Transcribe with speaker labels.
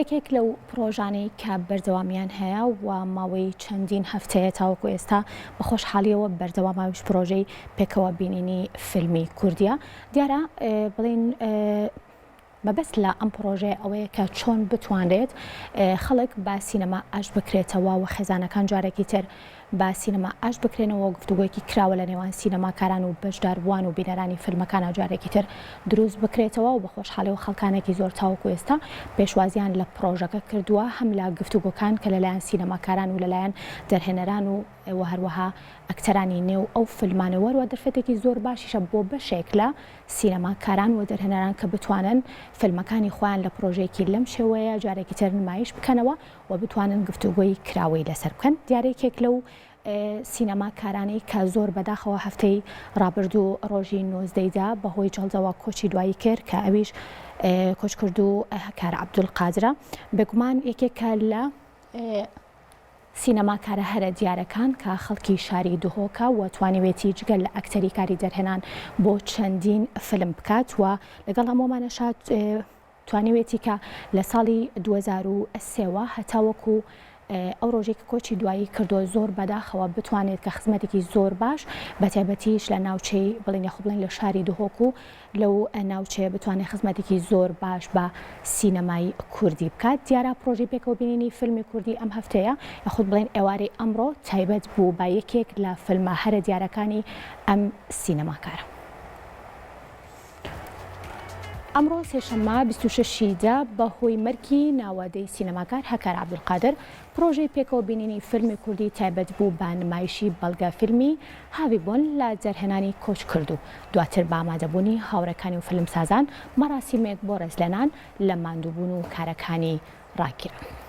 Speaker 1: یەکێک لەو پڕۆژانەی کە بەردەوامیان هەیە و ماوەی چەندین هەفتەیە تاوەکو ئێستا بە خۆشحاڵیەوە بەردەوامە ئەویش پڕۆژەی پێکەوە بینینی فیلمی کوردیە دیارە بڵین مەبەست لە ئەم پڕۆژەیە ئەوەیە کە چۆن بتوانرێت خەڵک بە سینەما ئاش بکرێتەوە و خێزانەکان جارێکی تر بە سینەما ئاش بکرێنەوە و گفتوگۆیەکی کراوە لە نێوان سینەماکاران و بەشداربووان و بینەرانی فیلمەکانا جارێکی تر دروست بکرێتەوە و بە خۆشحاڵیەوە خەڵکانێکی زۆر تاوەکو ئێستا پێشوازیان لە پڕۆژەکە کردووە هەم لە گفتوگۆکان کە لەلایەن سینەماکاران و لەلایەن دەرهێنەران و و هەروەها ئەکتەرانی نێو ئەو فیلمانە و هەروە دەرفەتێکی زۆر باشیشە بۆ بەشێک لە سینەماکاران و دەرهێنەران کە بتوانن فیلمەکانی خۆیان لە پڕۆژەیەکی لەم شێوەیە جارێکی تر نمایش بکەنەوە و بتوانن گفتوگۆی کراوەی لەسەر بکەن. دیارە یەکێک لەو سینەماکارانەی کە زۆر بەداخەوە هەفتەی ڕابردوو ڕۆژی 19 دا بەهۆی جەڵدەوە کۆچی دوایی کرد کە ئەویش کۆچکردوو هەکار عەبدولقادرە بێگومان یەکێکە لە سینەماکارە هەرە دیارەکان کە خەڵکی شاری دهۆکە و توانیوێتی جگە لە ئەکتەری کاری دەرهێنان بۆ چەندین فیلم بکات و لەگەڵ هەموومانەشا توانیوێتی کە لە ساڵی 2003 وە هەتاوەکو ئەو ڕۆژەی کە کۆچی دوایی کردووە زۆر بەداخەوە بتوانێت کە خزمەتێکی زۆر باش بە تایبەتیش لە ناوچەی بڵین یاخۆ بڵێن لە شاری دهۆک و لەو ناوچەیە بتوانێت خزمەتێکی زۆر باش بە سینەمای کوردی بکات دیارە پرۆژەی پێکەوە بینینی فیلمی کوردی ئەم هەفتەیە یاخود بڵێن ئێوارەی ئەمڕۆ تایبەت بوو بە یەکێک لە فیلمە هەرە دیارەکانی ئەم سینەماکارە. ئەمڕۆ سێشەممە 26 ی دە، بەهۆی مەرگی ناوادەی سینەماکار هەکار عەبدولقادر، پڕۆژەی پێکەوە بینینی فیلمی کوردی تایبەت بوو بە نمایشی بەڵگە فیلمی هاوی بۆن لە دەرهێنانی کۆچکردوو، دواتر بە ئامادەبوونی هاوڕێکانی و فیلمسازان مەراسیمێک بۆ ڕێزلێنان لە ماندووبوون و کارەکانی ڕاگیرا.